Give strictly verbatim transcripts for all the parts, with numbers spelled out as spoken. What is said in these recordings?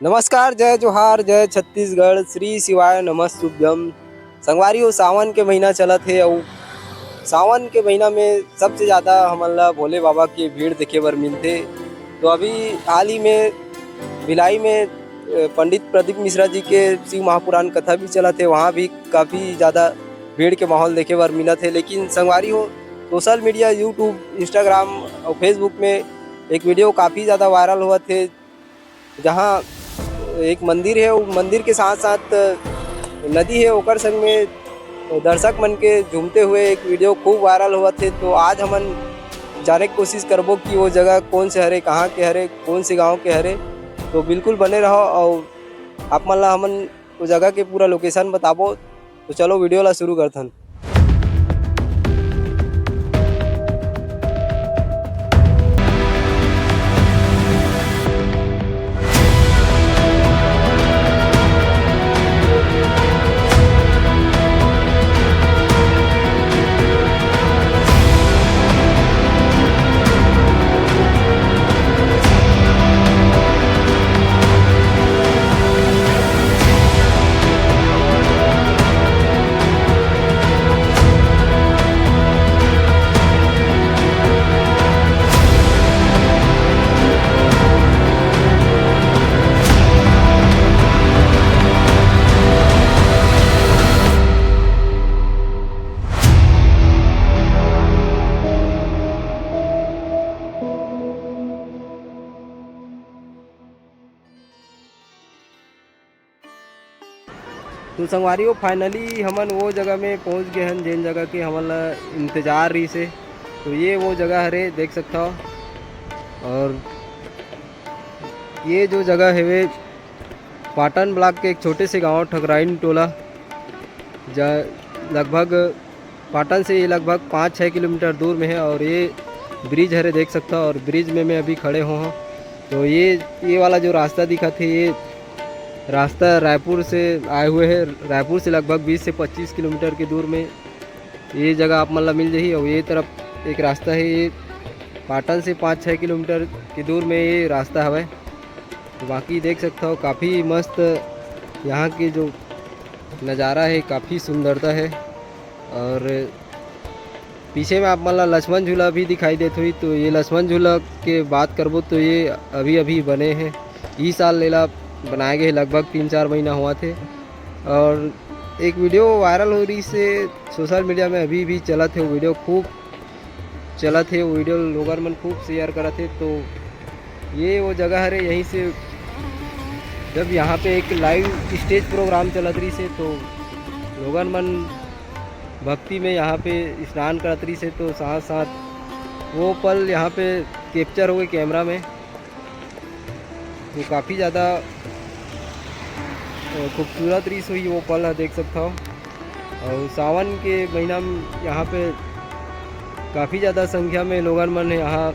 नमस्कार, जय जोहार, जय छत्तीसगढ़, श्री शिवाय नमस्तुभ्यम। संगवारी हो, सावन के महीना चलत हे अउ सावन के महीना में सबसे ज्यादा हमन ला भोले बाबा के भीड़ देखे बर मिलथे। तो अभी हाल ही में भिलाई में, अ, पंडित प्रदीप मिश्रा जी के शिव महापुराण कथा भी चलत हे, वहाँ भी काफी ज्यादा भीड़ के माहौल देखे बर मिलत हे। लेकिन संगवारी हो, सोशल मीडिया, YouTube, Instagram और Facebook में एक वीडियो काफी ज्यादा वायरल होवत हे, जहाँ एक मंदिर हे, वो मंदिर के साथ-साथ नदी हे, ओकर संग में दर्शक मन के झूमते हुए एक वीडियो खूब वायरल होवत हे। तो आज हमन जाने के कोशिश करबो कि वो जगह कौन से हरे, कहाँ के हरे, कौन से गांव के हरे। तो बिल्कुल बने रहो और आप मन ला हमन वो जगह के पूरा लोकेशन बताबो। तो चलो वीडियो ला शुरू करथन। तो संगवारी हो, finally हमन वो जगह में पहुंच गए हन, जेन जगह के हमन ला इंतजार रहिस हे। तो ये वो जगह हरे, देख सकत हव। और ये जो जगह हवे, पाटन ब्लॉक के एक छोटे से गांव ठकराइन टोला, जा लगभग पाटन से ये लगभग पाँच छः किलोमीटर दूर में है। और ये ब्रिज हरे, देख सकता हो, और ब्रिज में मैं अभी खड़े हो हूँ। तो ये ये वाला जो रास्ता दिखत हे, ये रास्ता रायपुर से आए हुए है। रायपुर से लगभग बीस से पच्चीस किलोमीटर की दूर में ये जगह आप मन ला मिल जाही। और ये तरफ एक रास्ता है, ये पाटन से पाँच छः किलोमीटर की दूर में ये रास्ता हवय। तो बाकी देख सकता हो, काफ़ी मस्त यहाँ की जो नज़ारा है, काफ़ी सुंदरता है। और पीछे में आप मन ला लक्ष्मण झूला भी दिखाई देत होही। तो ये लक्ष्मण झूला के बात करबो तो ये अभी अभी बने हैं, ई साल एला बनाए गए हे, लगभग तीन चार महीना हुआ थे। और एक वीडियो वायरल हो रही से सोशल मीडिया में अभी भी चलत हे, वो वीडियो खूब चलत हे, वो वीडियो लोगन मन खूब शेयर करत हे। तो ये वो जगह हरे, यहीं से जब यहाँ पे एक लाइव स्टेज प्रोग्राम चलत रही से, तो लोगन मन भक्ति में यहाँ पे स्नान करत रही से, तो साथ साथ वो पल यहाँ पे कैप्चर हो गए कैमरा में। तो काफ़ी ज़्यादा, अ, खूबसूरत रहिस होही वो पल ह, देख सकत हव। और सावन के महीना में यहाँ पे काफ़ी ज़्यादा संख्या में लोगन मन यहाँ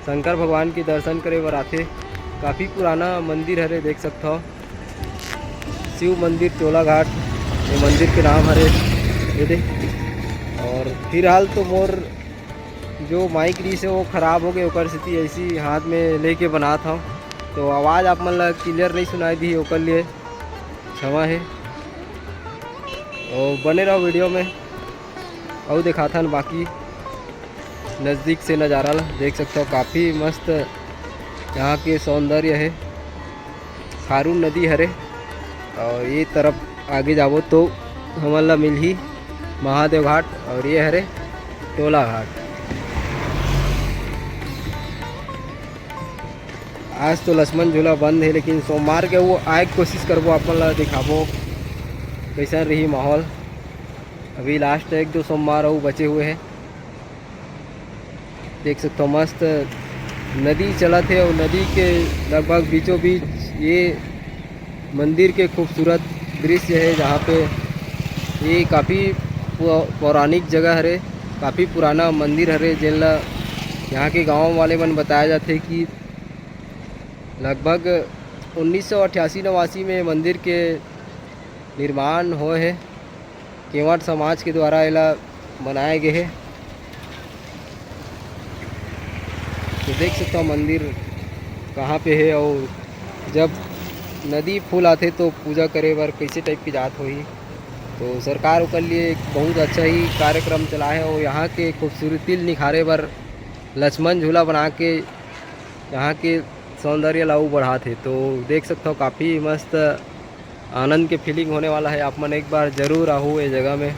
शंकर भगवान के दर्शन करे बर आथे। काफ़ी पुराना मंदिर हरे, देख सकत हव, शिव मंदिर टोला घाट, ये मंदिर के नाम हरे, ये दे। और फिलहाल तो मोर जो माइक रहिस हे, वो खराब हो गए, ओकर सेती ऐसी हाथ में लेके बनात हव, तो आवाज़ आप मन ला क्लियर नहीं सुनाई दी, ओकर लिए क्षमा है। और बने रहो वीडियो में, अउ दिखाथन बाकी नज़दीक से नज़ारा ला। देख सकते हो, काफ़ी मस्त यहाँ के सौंदर्य है। खारून नदी हरे, और ये तरफ आगे जाबो तो हमन ला मिलही महादेव घाट, और ये हरे टोला घाट। आज तो लक्ष्मण झूला बंद है, लेकिन सोमवार के वो आए के कोशिश करबो, आप मन ला दिखाबो कैसन रही माहौल। अभी लास्ट एक दो सोमवार अउ बचे हुए हैं। देख सकते हो, मस्त नदी चलत है और नदी के लगभग बीचों बीच ये मंदिर के खूबसूरत दृश्य है, जहाँ पे ये काफ़ी पौ-, पौराणिक जगह हरे, काफ़ी पुराना मंदिर हरे, जेन ला यहाँ के गांव वाले मन बताया जाथे कि लगभग उन्नीस सौ अट्ठासी नवासी में मंदिर के निर्माण होए हे। केवट समाज के द्वारा एला बनाए गे हे। तो देख सकता हूँ मंदिर कहाँ पे है, और जब नदी फूल आथे तो पूजा करे बर कैसे टाइप के जात होही। तो सरकार ओकर लिए एक बहुत अच्छा ही कार्यक्रम चलाए हे और यहाँ के खूबसूरती ल निखारे बर लक्ष्मण झूला बना के यहाँ के सौंदर्य ला अउ बढ़ात हे। तो देख सकथव, काफ़ी मस्त आनंद के फीलिंग होने वाला है। आप मन एक बार जरूर आहू ये जगह में।